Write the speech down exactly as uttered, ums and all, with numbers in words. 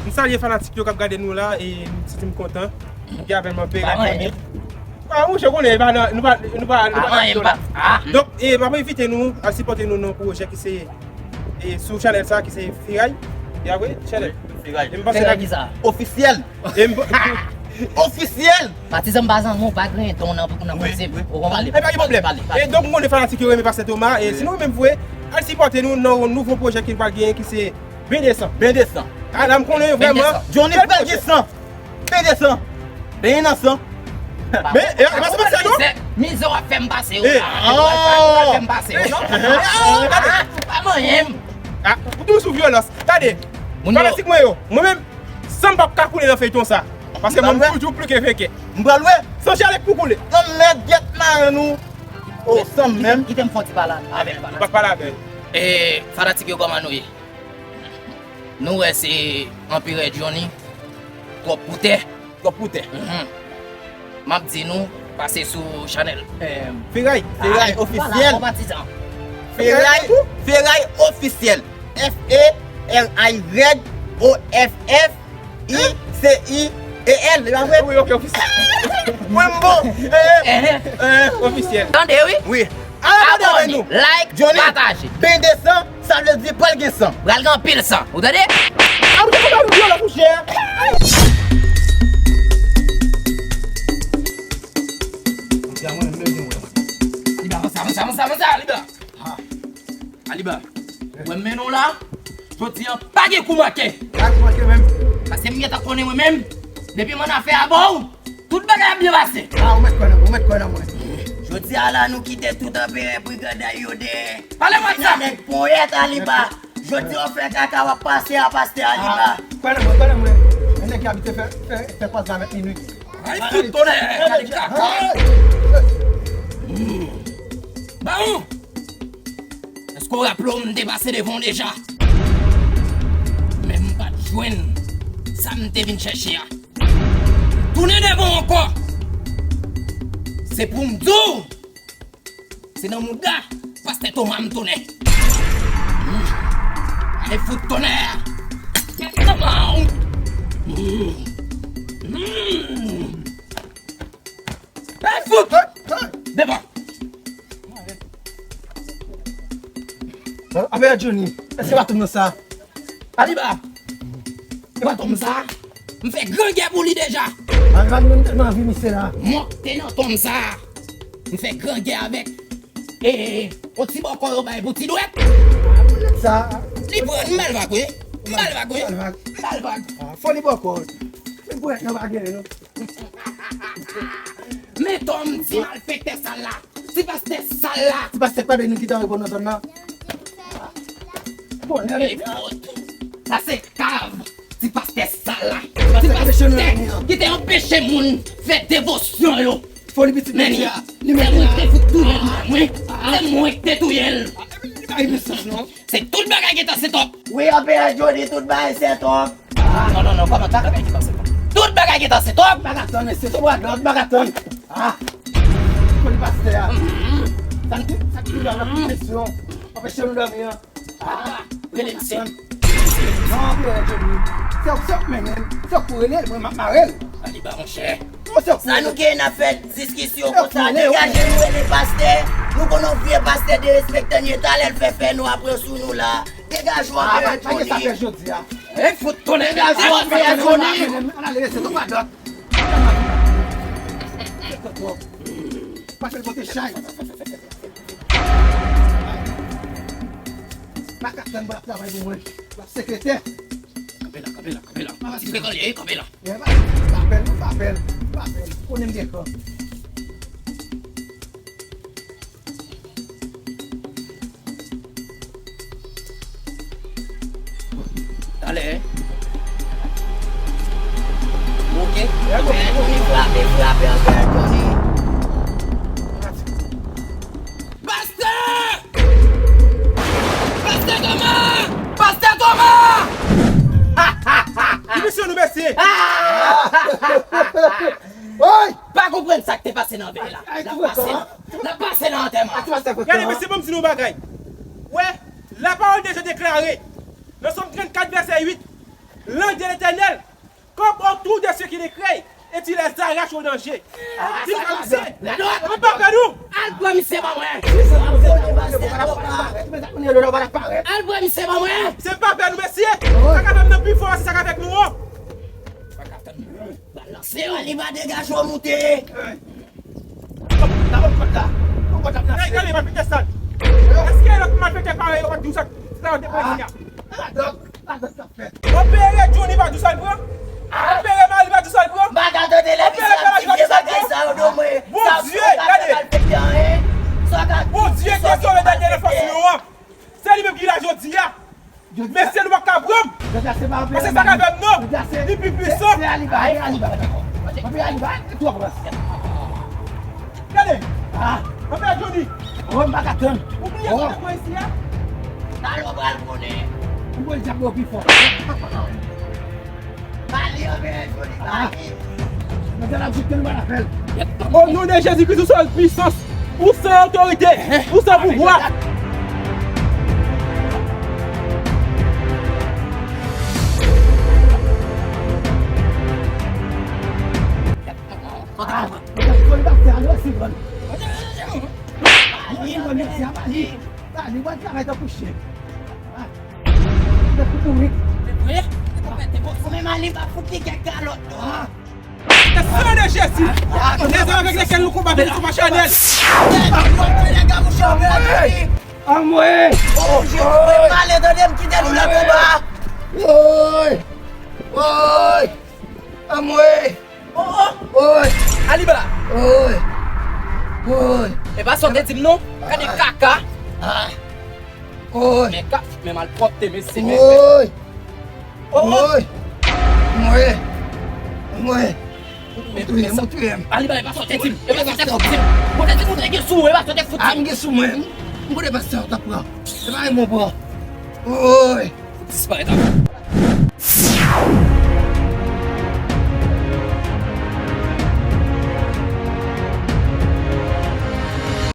M salye fanatik yo k ap gade nou la, e m santi m kontan. M gen avè m anpil. Pa manyen. Ah, monchè, konnen, nou pa, nou pa, nou pa, nou pa Pa manyen, pa. Ah. Donk, e, m ap envite nou al sipòte nou nan pwojè ki se, e, sou chanèl sa, ki se Feray. Ya vre, chanèl. Feray. E m panse Feray ki sa? Ofisyèl. E m Ofisyèl. Patizan m pa zanmi w, pa griyen ton nan, nan Wi, pwensip. Wi. Ou konprann? E pa gen pwoblèm. Pale, pale. E donk, m konnen fanatik yo renmen Pastè Thomas, e Wi. Sinon, menm vre, al sipòte nou nan yon nouvo pwojè ki pral genyen, ki se Ben de san. Ben de san. Ah, la, m konnen Ben de vrèman. San. Johnny pral gen san. Ben de san. Ben nan san. Men, e, e pa sou Pastè, non? Mizè w ap fè m pase yo. Eh, la. Mizè w ap fè m pase yo, non? Ah, pa manyen m. Ah, ou toujou sou vyolans. Gade, Moun yo fanatik mwen yo, mwen menm, san m p ap ka koule nan feyton sa. Paske mwen, m toujou pli ke venkè. M pral wè. San jalèk pou koule. Nan mèt gyèt marenn ou. O, san m menm. Kite m fè yon ti pale avè l. Ou pa pale avè l. E, fanatik yo, kòman nou ye? Nou wè se Anperè Johnny, twòp pou tè. Twòp pou tè. Mhm. M ap di nou, pase sou chanèl, eh, Feray. Feray Ah, ofisyèl. Voilà, bon patizan. Feray, Feray ofisyèl. F E R A Y O F F I C I E L. E pa vre? Wi, ok, ofisyèl. Mwen m bon. Eh, eh, eh, ofisyèl. Tande, wi. Wi. Ala, tande Abòne, nou. Like, Johnny, pataje. Ben de san, sa vle di pral gen san. Pral gen anpil san. Ou tande? Ah, ou te konn yon vyolans, monchè. Liba, avanse, avanse, avanse, avanse, Liba. Ah. Aliba, ou wè m mennen w la, jodi a pa gen kou manke. Pa kou manke menm. Paske m gentan konnen mwen menm, depi m ann afè a ba w, tout bagay ap byen pase. Ah, ou mèt kwè nan mwen, ou mèt kwè nan mwen. Jodi a la, nou kite tout anperè briganday yo dèyè. Pale mwen sa. Nèg ponyèt Aliba. Jodi a w fè kaka w ap pase a pastè Aliba. Ah, kwè nan mwen, kwè nan mwen. Yon nèg ki abitye fè, fè, fè pas la avèk minwi. Ay, fout tonnè, gade kaka. Hmm. Bawon! Èske w raple w m te pase devan w deja? Men m pa t jwenn sa m te vin chèche a. Tounen devan w ankò. Se pou m di w, se nan mouda pastè Toma m tounen. Hmm. Ay, fout tonnè! Gade kòman w. Hmm. Hmm. Ay, fout! Devan! Afè Johnny, èske pa tonm nan sa? Aliba! E pa tonm sa? M fè gran gè pou li deja! Aliba, nou menm tèlman anvi misye la. Mwen te nan tonm sa! M fè gran gè avèk, e, yon ti bòkò yo bay pou ti dwèt! Sa. Li pran m bèl vag, wi! M bèl vag, wi! M bèl vag. M bèl vag. Ah, fò li bòkò. Men pou èt nan pa gen, non. Men tonm ti malfektè sal la, ti pastè sal la. Ti pastè pa de nou ki ta reponn nan tonm nan. Bon, lè Ey, fout. Sa se kav ti pastè sal la. Ti pastè ki te anpeche moun fè devosyon yo. Fò li pitit mesye a. Li mèt la. Se mwen ki te fout touye l, mwen. Se mwen ki te touye l. Li pa gen sans, non. Se tout bagay gentan set up. Wi, anperè Johnny, tout bagay set up. Ah, non, non, non, kòman tout bagay gentan set up? Tout bagay gentan set up. M pa ka tann, mesye, se twa dòt, m pa ka tann. Ah, pou li pastè a. Sa n te, sa n te la, la presyon. Anpeche nou dòmi an. Ah, rele misye. Non, anperè Johnny. Se w, se w k mennen l. Se w k pou rele l, mwen m ap mare l. Aliba, monchè. Sa nou gen nan fè diskisyon konsa, degaje nou rele pastè. Nou konn yon vye pastè derespektan ye, talè l fè fè nou apre sou nou la. Degaje w anperè Johnny. Ey, fout tonnè. Degaje w anperè Johnny. Ann ale, se twa dòt. Pase l pote chay. M pa ka tann pou l ap travay pou mwen. L ap sekretè. Kanpe la, kanpe la, kanpe la. Ti frekan li ye, kanpe la. Ye, pa, pa pè l, non, pa pè l, pa pè l. Konnen m gen kò. Talè. Ok. Anperè Johnny frape, frape, anperè Johnny. Pastè! Pastè Toma! Pastè Toma! Ki misyon nou, mesye? Woy! Pa konprann sa k te pase nan vèy la. N ap pase, n ap pase nan antèman. Gade, mesye, ban m di nou yon bagay. Wè, lapawòl de Dye deklare, nan Sòm trannkat, vèsè uit, L'ange de l'Éternel campe autour de ceux qui le craignent et il les arrache au danger. Di sa misye. Mwen pa pè nou. Al pran misye ban mwen. Al pran misye ban mwen. Se pa pè nou mesye. Sa k ap fè m nan pi fò se sa k avèk nou an. Balanse yo, li va degaje w moute. Nan bon kòt la. Bon kòt ap nan. Gade, gade, malfektè sal. Èske lòt malfektè parèy yo pa t di w sa, sa yo te predi a? Ah, dòk, ah, dòk, sa fèt. Opere Johnny pa di w sa l pran? Opere Marie pa di w sa l pran? M pa ka tande lè misye ap di vye bagay sa yo do mwen. Bondye, gade. Bondye te sove dènye enfans nou an. Se li menm ki la jodi a. Mesye, nou p ap ka pran m. Paske sa k avè m nan, li pi pwisan. Gade. Anpè Johnny. Ou bliye sa te pran isi a? Talè w pral konnen. Bali, anpè Johnny, bali. Mwen te la joute nou pa la fè l. O non de Jezi Kris, ou san pwisans, ou san otorite, ou san pouvwa. Bali, mwen travay tankou chen. Mwen menm ale pa fout li kèk kalòt. Au nom de Jésus, les armes avec lesquelles nous combattons ne sont pas charnelles. Anmwe! Mwen pale tande m kite nou nan konba. Woy! Woy! Anmwe! Woy! Aliba! Woy! Woy! E pa sa w te di m non? Gade kaka! Woy! Men ka, men malpwòpte mesye men. Woy! Woy! Mwen! Mwen! Ou touye m, ou touye m. Aliba, e pa sa w te di m. E pa sa w te fout di m. Mwen te di m ou te gen sou ou, e pa sa w te fout di m. Ah, m gen sou mwen. M konnen pastè w t ap pran. Se pa yon bon pran. Woy! Disparèt avè m.